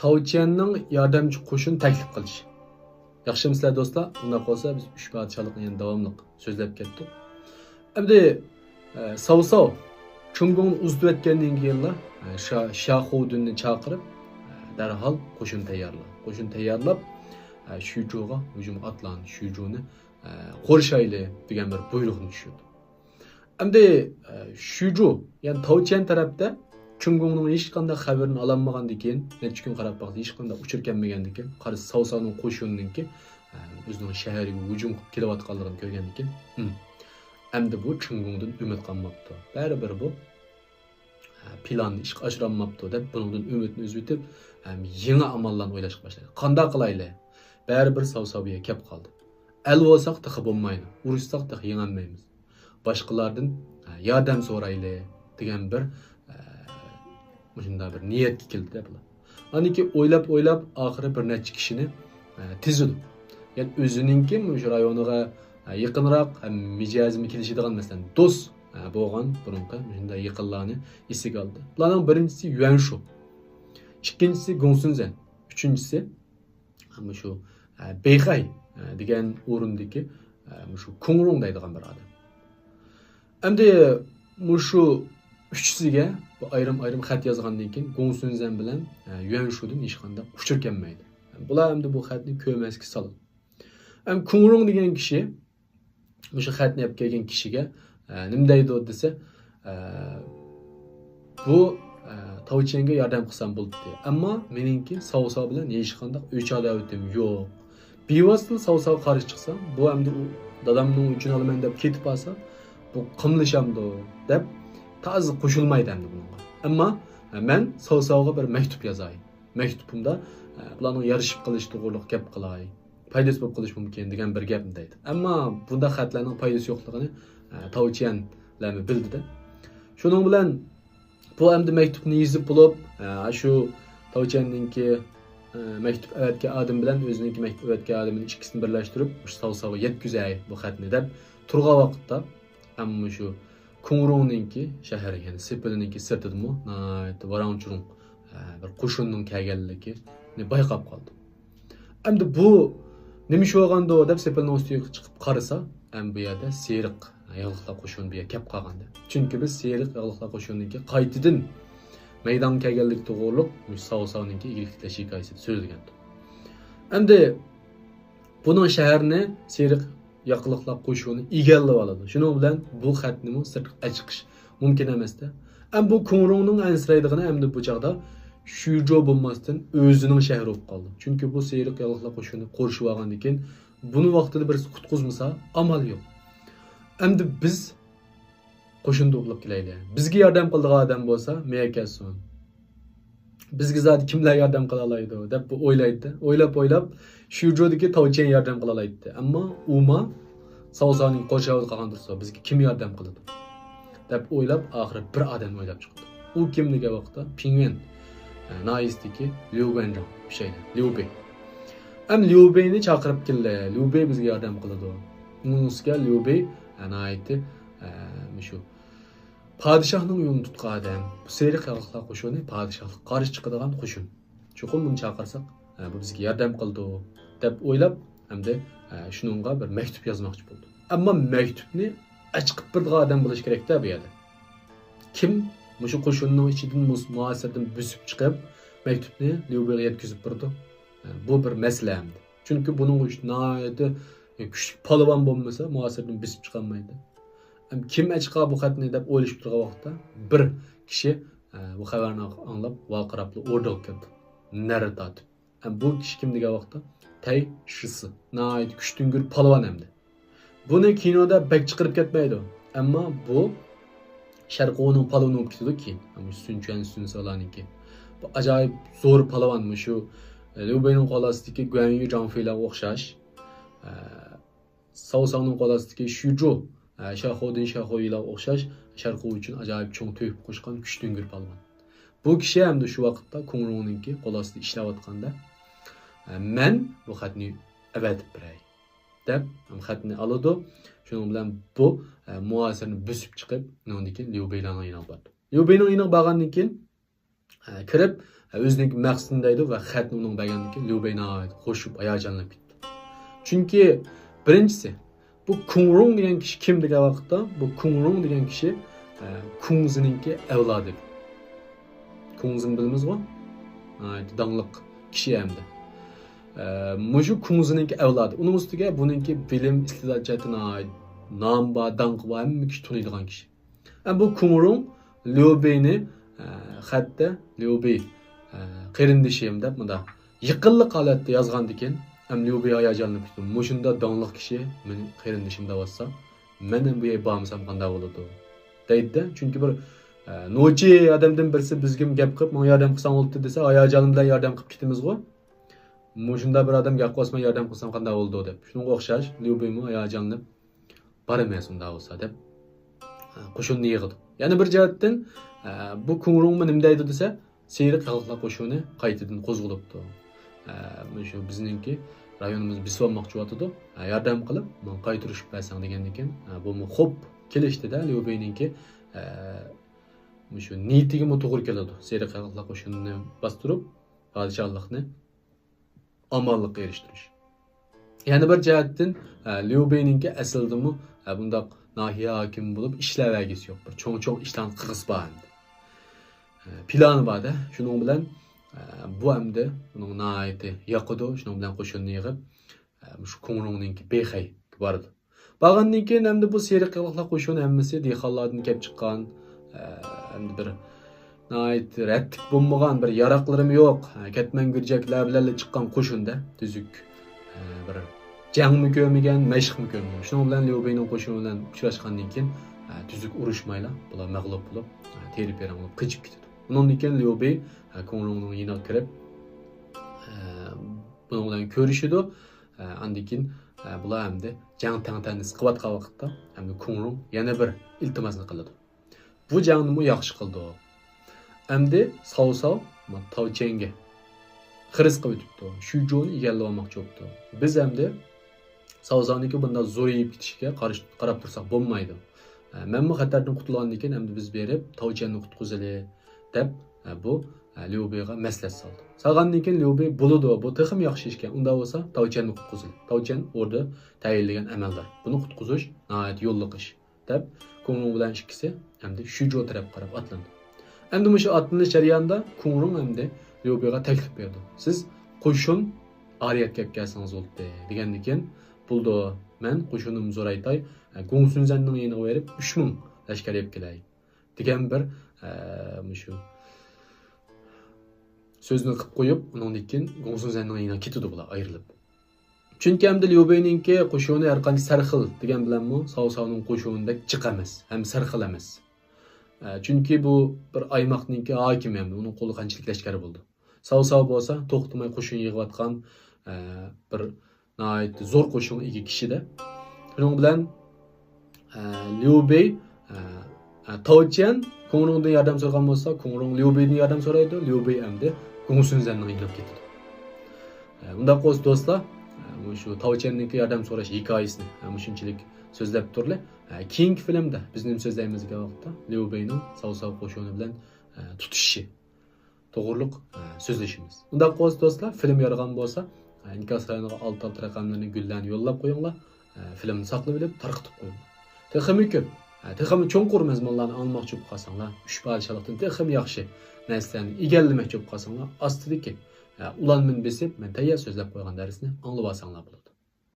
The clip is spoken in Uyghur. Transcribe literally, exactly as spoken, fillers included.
تاۋچيەننىڭ ياردەمچى قوشۇن تەكلىپ قىلىشى. ياخشىمۇسىلەر دوستلار؟ ئۇنداق بولسا بىز ئۈچ پادىشاھلىقنى يەنە داۋاملىق سۆزلەپ كەتتۇق. ئەمدى ئە، ساۋساۋ چۈڭگۇڭنى ئۇزىتىۋەتكەندىن كېيىنلا، ئە، شا-، شياخۇدۈننى چاقىرىپ، ئە، دەرھال قوشۇن تەييارلا. قوشۇن تەييارلاپ، ئە، شۈجۇغا ھۇجۇمغا ئاتلان. شۈجۇنى، ئە، قورشايلى دېگەن بىر بۇيرۇقنى چۈشۈردى. ئەمدى، ئە، شۈجۇ، يەنى تاۋچيەن تەرەپتە چۈڭگۇڭنىڭ ھېچقانداق خەۋىرىنى ئالالمىغاندىن كېيىن، نەچچە كۈن قاراپ باقتى، ھېچقانداق ئۇچۇر كەلمىگەندىكىن، قارىسا ساۋساۋنىڭ قوشۇنىنىڭكى، ئە، ئۆزىنىڭ شەھىرىگە ھۇجۇم قىلىپ كېلىۋاتقانلىقىنى كۆرگەندىن كېيىن، ھىم، ئەمدى بۇ چۈڭگۇڭدىن ئۈمىد قالماپتۇ. بەرىبىر بۇ، ئە، پىلاننى ئىشقا ئاشۇرالماپتۇ دەپ، بۇنىڭدىن ئۈمىدنى ئۈزۈۋېتىپ، ھەم يېڭى ئاماللارنى ئويلاشقا باشلىدى. قانداق قىلايلى؟ بەرىبىر ساۋساۋ بۇ يەرگە كەپ قالدى. ئەل بولساق تېخى بولمايدۇ، ئۇرۇشساق تېخى يېڭەلمەيمىز. باشقىلاردىن، ئە، ياردەم سورايلى دېگەن بىر، ئە، مۇشۇنداق بىر نىيەتكە كېلدى بۇلار. ئاندىن كېيىن ئويلاپ-ئويلاپ، ئاخىرى بىر نەچچە كىشىنى، ئە، تىزىدۇ. يەنى ئۆزىنىڭكى مۇشۇ رايونىغا، ئە، يېقىنراق ھەم مىجەزىمۇ كېلىشىدىغان، مەسىلەن، دوست، ئە، بولغان بۇرۇنقى مۇشۇنداق يېقىنلارنى ئېسىگە ئالدى. بۇلارنىڭ بىرىنچىسى يۈەنشۇ، ئىككىنچىسى گۇڭسۈنزەن، ئۈچىنچىسى مۇشۇ، ئە، بېيخەي، ئە، دېگەن ئورۇندىكى، ئە، مۇشۇ كۇڭرۇڭ دەيدىغان بىر ئادەم. ئەمدى مۇشۇ ئۈچىسىگە بۇ ئايرىم-ئايرىم خەت يازغاندىن كېيىن، گۇڭسۈنزەن بىلەن، ئە، يۈەنشۇدىن ھېچقانداق ئۇچۇر كەلمەيدۇ. بۇلار ئەمدى بۇ خەتنى كۆرمەسكە سالىدۇ. ئەم كۇڭرۇڭ دېگەن كىشى مۇشۇ خەتنى ئەپ كەلگەن كىشىگە، ئە، نېمە دەيدۇ دېسە، ئە، بۇ، ئە، تاۋچيەنگە ياردەم قىلسام بولدى. ئەمما مېنىڭكى ساۋساۋ بىلەن ھېچقانداق ئۆچ-ئاداۋىتىم يوق. بىۋاسىتە ساۋساۋغا قارشى چىقسام، بۇ ئەمدى ئۇ دادامنىڭ ئۆچىنى ئالىمەن دەپ كېتىپ قالسا، بۇ قاملىشامدۇ دەپ تازا قوشۇلمايدۇ ئەمدى بۇنىڭغا. ئەمما، ئە، مەن ساۋساۋغا بىر مەكتۇپ يازاي. مەكتۇبۇمدا، ئە، بۇلارنىڭ يارىشىپ قېلىشى توغرۇلۇق گەپ قىلاي. پايدىسى بولۇپ قېلىشى مۇمكىن دېگەن بىر گەپنى دەيدۇ. ئەمما بۇنداق خەتلەرنىڭ پايدىسى يوقلۇقىنى، ئە، تاۋچيەنلەرمۇ بىلدى-دە. شۇنىڭ بىلەن بۇ ئەمدى مەكتۇپنى يېزىپ بولۇپ، ئە، شۇ تاۋچيەننىڭكى، ئە، مەكتۇپ ئەۋەتكەن ئادىمى بىلەن ئۆزىنىڭكى مەكتۇپ ئەۋەتكەن ئادىمىنى ئىككىسىنى بىرلەشتۈرۈپ، مۇشۇ ساۋساۋغا يەتكۈزەي بۇ خەتنى دەپ تۇرغان ۋاقىتتا، ئەمما شۇ كۇڭرۇڭنىڭكى شەھىرى، يەنى سېپىلنىڭكى سىرتىدىمۇ ناھايىتى ۋاراڭ-چۇرۇڭ، ئە، بىر قوشۇننىڭ كەلگەنلىكىنى بايقاپ قالدى. ئەمدى بۇ نېمە ئىش بولغاندۇ دەپ سېپىلنىڭ ئۈستىگە چىقىپ قارىسا، ئەمما بۇ يەردە سېرىق ياغلىقلار قوشۇنى بۇ يەرگە كەپ قالغانىدى. چۈنكى بىز سېرىق ياغلىقلار قوشۇنىنىڭكى قايتىدىن مەيدانغا كەلگەنلىكى توغرۇلۇق مۇشۇ ساۋساۋنىڭكى ئىگىلىك تىكلەش ھېكايىسىدە سۆزلىگەنىدۇق. ئەمدى بۇنىڭ شەھەرنى سېرىق ياقىلىقلار قوشۇنى ئىگىلەپ ئالىدۇ. شۇنىڭ بىلەن بۇ خەتنىمۇ سىرتقا ئەچىقىش مۇمكىن ئەمەستە. ئەمما بۇ كۇڭرۇڭنىڭ ئەنسىرەيدىغىنى ئەمدى بۇ چاغدا شۈجۇ بولماستىن ئۆزىنىڭ شەھىرى بولۇپ قالدى. چۈنكى بۇ سېرىق ياقىلىقلار قوشۇنى قورشىۋالغاندىن كېيىن بۇنى ۋاقتىدا بىرسى قۇتقۇزمىسا ئامال يوق. ئەمدى بىز قوشۇن توپلاپ كېلەيلى. بىزگە ياردەم قىلىدىغان ئادەم بولسا مەيەر كەلسۇن. بىزگە زادى كىملەر ياردەم قىلالايدۇ دەپ بۇ ئويلايدۇ. ئويلاپ-ئويلاپ شۈجۇدىكى تاۋچيەن ياردەم قىلالايتتى. ئەمما ئۇما ساۋساۋنىڭ قورشاۋىدا قالغان تۇرسا بىزگە كىم ياردەم قىلىدۇ دەپ ئويلاپ ئاخىرى بىر ئادەمنى ئويلاپ چىقىپتۇ. ئۇ كىم دېگەن ۋاقىتتا پىڭيۈەن، ئە، ناھىيىسىدىكى ليۇ گۇەنجاڭ ئۈچەيلەن، ليۇ بېي. ئەم ليۇ بېينى چاقىرىپ كېلىلى. ليۇ بېي بىزگە ياردەم قىلىدۇ. ئۇنىڭ ئۈستىگە ليۇ بېي، ئە، ناھايىتى، ئە، مۇشۇ پادىشاھنىڭ يولىنى تۇتقان ئادەم، بۇ سېرىق ياغلىقلار قوشۇنى پادىشاھقا قارشى چىقىدىغان قوشۇن. چوقۇم بۇنى چاقىرساق، ئە، بۇ بىزگە ياردەم قىلىدۇ، دەپ ئويلاپ، ئەمدى، ئە، شۇنىڭغا بىر مەكتۇپ يازماقچى بولدى. ئەمما مەكتۇپنى ئەچىقىپ بېرىدىغان ئادەم بولۇشى كېرەكتە بۇ يەردە. كىم مۇشۇ قوشۇننىڭ ئىچىدىن مۇس-، مۇھاسىرىدىن بۆسۈپ چىقىپ، مەكتۇپنى ليۇ بېيغا يەتكۈزۈپ بېرىدۇ؟ ئە، بۇ بىر مەسىلە ئەمدى. چۈنكى بۇنىڭ ئۈچۈن ناھايىتى كۈچلۈك پالۋان بولمىسا، مۇھاسىردىن بېسىپ چىقالمايدۇ. ئەم، كىم ئەچىقار بۇ خەتنى دەپ ئويلىشىپ تۇرغان ۋاقىتتا، بىر كىشى، ئە، بۇ خەۋەرنى ئاڭلاپ، ۋارقىراپلا ئوردىغا كىردى. نەرە تارتىپ. ئەم، بۇ كىشى كىم دېگەن ۋاقىتتا، تەي شىسى. ناھايىتى كۈچتۈڭگۈر پالۋان ئەمدى. بۇنى كىنودا بەك چىقىرىپ كەتمەيدۇ. ئەمما بۇ شەرقىينىڭ پالۋىنى بولۇپ كېتىدۇ كېيىن. مۇشۇ سۈنچۈەن، سۈنسالارنىڭكى. بۇ ئاجايىپ زور پالۋان مۇشۇ، ئە، ليۇ بېينىڭ قول ئاستىدىكى گۇەنيۈ، جاڭفېيلارغا ئوخشاش. ئە، ساۋساۋنىڭ قول ئاستىدىكى شۈجۇ، ئە، شياخۇدىن، شياخۇيلارغا ئوخشاش شەرقىي ئۈچۈن ئاجايىپ چوڭ تۆھپە قوشقان كۈچتۈڭگۈر پالۋان. بۇ كىشى ئەمدى شۇ ۋاقىتتا كۇڭرۇڭنىڭكى قول ئاستىدا ئىشلەۋاتقاندا، ئە، مەن بۇ خەتنى ئەۋەتىپ بېرەي دەپ، خەتنى ئالىدۇ. شۇنىڭ بىلەن بۇ، ئە، مۇھاسىرنى بۆسۈپ چىقىپ، ئۇنىڭدىن كېيىن ليۇ بېيلارنىڭ يېنىغا بارىدۇ. ليۇ بېينىڭ يېنىغا بارغاندىن كېيىن، ئە، كىرىپ، ئە، ئۆزىنىڭكى مەقسىتىنى دەيدۇ ۋە خەتنى ئۇنىڭغا بەرگەندىن كېيىن ليۇ بېي ناھايىتى خوش بولۇپ، ھاياجانلىنىپ كېتىپتۇ. چۈنكى بىرىنچىسى، بۇ كۇڭ رۇڭ دېگەن كىشى كىم دېگەن ۋاقىتتا، بۇ كۇڭ رۇڭ دېگەن كىشى، ئە، كۇڭزىنىڭكى ئەۋلادى. كۇڭزىنى بىلىمىزغۇ؟ ناھايىتى داڭلىق كىشى ئەمدى. ئە، مۇشۇ كۇڭزىنىڭكى ئەۋلادى. ئۇنىڭ ئۈستىگە بۇنىڭكى بىلىم، ئىستېدات جەھەتتە ناھايىتى نامى بار، داڭقى بار، ھەممە كىشى تونۇيدىغان كىشى. ئە، بۇ كۇڭ رۇڭ ليۇ بېينى، ئە، خەتتە ليۇ بېي، ئە، قېرىندىشىم دەپ مۇنداق يېقىنلىق ھالەتتە يازغاندىكىن، ھەم ليۇ بېي ھاياجانلىنىپ كېتىپتۇ. مۇشۇنداق داڭلىق كىشى مېنىڭ قېرىندىشىم دەۋاتسا، مەن ھەم بۇ يەرگە بارمىسام قانداق بولىدۇ؟ دەيدۇ-دە. چۈنكى بىر، ئە، نوچى ئادەمدىن بىرسى بىزگىمۇ گەپ قىلىپ، ماڭا ياردەم قىلساڭ بولدى دېسە، ھاياجانىم بىلەن ياردەم قىلىپ كېتىمىزغۇ. مۇشۇنداق بىر ئادەم گەپ قىلسا، مەن ياردەم قىلسام قانداق بولىدۇ دەپ. شۇنىڭغا ئوخشاش، ليۇ بېيمۇ ھاياجانلىنىپ، بارىمەن ئۇنداق بولسا دەپ، قوشۇننى يىغىدۇ. يەنە بىر جەھەتتىن، بۇ كۇڭ رۇڭمۇ نېمە دەيدۇ دېسە، سېرىق ياغلىقلار قوشۇنى قايتىدىن قوزغىلىپتۇ. مۇشۇ بىزنىڭكى رايونىمىزنى بېسىۋالماقچى بولۇۋاتىدۇ. ياردەم قىلىپ، ماڭا قايتۇرۇشۇپ بەرسەڭ دېگەندىكىن، بۇمۇ خوپ كېلىشتىدە ليۇ بېينىڭكى، مۇشۇ نىيىتىگىمۇ توغرا كېلىدۇ. سېرىق ياغلىقلار قوشۇنىنى باستۇرۇپ، پادىشاھلىقنى ئامانلىققا ئېرىشتۈرۈش. يەنە بىر جەھەتتىن، ئە، ليۇ بېينىڭكى ئەسلىدىمۇ، ئە، بۇنداق ناھىيە ھاكىمى بولۇپ ئىشلەۋەرگۈسى يوق. بىر چوڭ-چوڭ ئىشلارنى قىلغۇسى بار ئەمدى. ئە، پىلانى بار-دە. شۇنىڭ بىلەن، ئە، بۇ ئەمدى ئۇنىڭ ناھايىتى ياقىدۇ. شۇنىڭ بىلەن قوشۇننى يىغىپ، ئە، مۇشۇ كۇڭ رۇڭنىڭكى بېيخەيگە بارىدۇ. بارغاندىن كېيىن ئەمدى بۇ سېرىق ياغلىقلار قوشۇنى ھەممىسى دېھقانلاردىن كەپ چىققان، ئە، ئەمدى بىر ناھايىتى رەتلىك بولمىغان، بىر ياراقلىرىمۇ يوق، ئە، كەتمەن گۈرجەكلەر بىلەنلا چىققان قوشۇن-دە، تۈزۈك، ئە، بىر جەڭمۇ كۆرمىگەن، مەشىقمۇ كۆرمىگەن. شۇنىڭ بىلەن ليۇ بېينىڭ قوشۇنى بىلەن ئۇچراشقاندىن كېيىن، ئە، تۈزۈك ئۇرۇشمايلا، بۇلار مەغلۇپ بولۇپ، ئە، تېرە-پېرەڭ بولۇپ قېچىپ كېتىدۇ. ئۇنىڭدىن كېيىن ليۇ بېي، ئە، كۇڭ رۇڭنىڭ يېنىغا كىرىپ، ئە، بۇنىڭ بىلەن كۆرۈشىدۇ. ئە، ئاندىن كېيىن، ئە، بۇلار ئەمدى جەڭ تەڭتەنىسى قىلىۋاتقان ۋاقىتتا، ئەمدى كۇڭ رۇڭ يەنە بىر ئىلتىماسنى قىلىدۇ. بۇ جەڭنىمۇ ياخشى قىلدى. ئەمدى ساۋ ساۋ تاۋچيەنگە خىرىس قىلىۋېتىپتۇ. شۈجونى ئىگىلىۋالماقچى بوپتۇ. بىز ئەمدى ساۋ ساۋنىڭكى بۇنداق زورىيىپ كېتىشىگە قارش-، قاراپ تۇرساق بولمايدۇ. ئە، مەنمۇ خەتەردىن قۇتۇلغاندىن كېيىن ئەمدى بىز بېرىپ تاۋچيەننى قۇتقۇزىلى دەپ، ئە، بۇ، ئە، ليۇ بېيغا مەسلىھەت سالدى. سالغاندىن كېيىن ليۇ بېي، بولىدۇ، بۇ تېخىمۇ ياخشى ئىشكەن. ئۇنداق بولسا تاۋچيەننى قۇتقۇزىلى. تاۋچيەن ئوردا تەيىنلىگەن ئەمەلدار. بۇنى قۇتقۇزۇش ناھايىتى يوللۇق ئىش، دەپ كۇڭ رۇڭ بىلەن ئىككىسى ئەمدى شۈجو تەرەپكە قاراپ ئاتلاندى. ئەمدى مۇشۇ ئاتلىنىش جەريانىدا كۇڭ رۇڭ ئەمدى ليۇ بېيغا تەكلىپ بەردى. سىز قوشۇن ئارىيەتكە ئەپ كەلسىڭىز بولدى، دېگەندىكىن، بولىدۇ، مەن قوشۇنۇمنى زورايتاي، گۇڭسۈنزەننىڭ يېنىغا بېرىپ ئۈچ مىڭ لەشكەر ئېلىپ كېلەي، دېگەن بىر، ئە، مۇشۇ سۆزنى قىلىپ قويۇپ، ئۇنىڭدىن كېيىن گۇڭسۇنزەننىڭ يېنىغا كېتىدۇ بۇلار ئايرىلىپ. چۈنكى ئەمدى ليۇ بېينىڭكى قوشۇنى ھەر قانچە سەرخىل دېگەن بىلەنمۇ ساۋ ساۋنىڭ قوشۇنى بەك جىق ئەمەس، ھەم سەرخىل ئەمەس. ئە، چۈنكى بۇ بىر ئايماقنىڭكى ھاكىمى ئەمدى، ئۇنىڭ قولىدا قانچىلىك لەشكەر بولىدۇ. ساۋ ساۋ بولسا توختىماي قوشۇن يىغىۋاتقان، ئە، بىر ناھايىتى زور قوشۇنغا ئىگە كىشىدە. شۇنىڭ بىلەن، ئە، ليۇ بېي، ئە، ئە، تاۋچيەن كۇڭ رۇڭدىن ياردەم سورىغان بولسا، كۇڭ رۇڭ ليۇ بېيدىن ياردەم سورايدۇ، ليۇ بېي ئەمدى گۇڭسۈنزەننىڭ يېنىغا كېتىدۇ. ئە، ئۇنداق بولسا دوستلار، ئە، مۇشۇ تاۋچيەننىڭكى ياردەم سوراش ھېكايىسىنى، ئە، مۇشۇنچىلىك سۆزلەپ تۇرلى. ئە، كېيىنكى فىلىمدا بىز نېمە سۆزلەيمىز دېگەن ۋاقىتتا، ليۇ بېينىڭ ساۋ ساۋ قوشۇنى بىلەن، ئە، تۇتىشىشى توغرۇلۇق، ئە، سۆزلىشىمىز. ئۇنداق بولسا دوستلار، فىلىم يارىغان بولسا، ئە، ئىنكاس رايونىغا ئالتە ئالتە رەقەملىرىنى، گۈللەرنى يوللاپ قويۇڭلار. ئە، فىلىمنى ساقلىۋېلىپ تارقىتىپ قويۇڭلار. تېخىمۇ كۆپ، ئە، تېخىمۇ چوڭقۇر مەزمۇنلارنى ئاڭلىماقچى بولۇپ قالساڭلار، ئۈچ پادىشاھلىقتىن تېخىمۇ ياخشى نەرسىلەرنى ئىگىلىمەكچى بولۇپ قالساڭلار، ئاستىدىكى، ئە، ئۇلانمىنى بېسىپ، مەن تەييار سۆزلەپ قويغان دەرسنى ئاڭلىۋالساڭلار بولىدۇ.